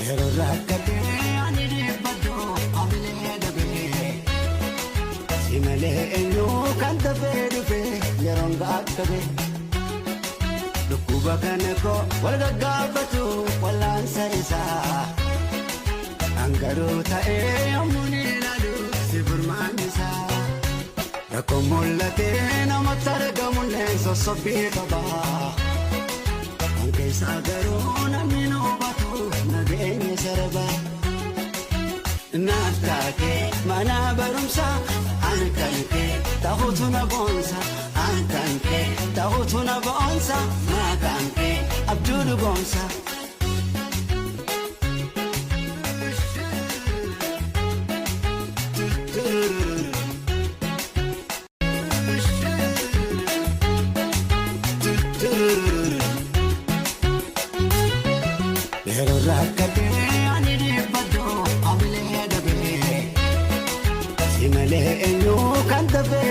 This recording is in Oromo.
Yeroo rakkatee ani dhiibbadhu hamilee dabee. Si malee eenyu kan dafee dhufe yeroon gaakkabe. Dhukkuba kana koo wal gaggaafatu wallaansa isaa. Hangaruu ta'ee yommuu ni ilaalu si furmaan isaa. Rakkoon mul'atee namatti argamullee sossobbii qaba. Kan keessaa garuu namni nu hubatu nageenya sarba. Naaf taatee mana barumsaa an kan kee ta'utu na boonsa, an kan kee ta'utu na boonsa, maqaan kee abduu dhugoomsa. Yeroo rakkatee ani dhiibbadhu hamilee dabee. Si malee eenyu kan dafee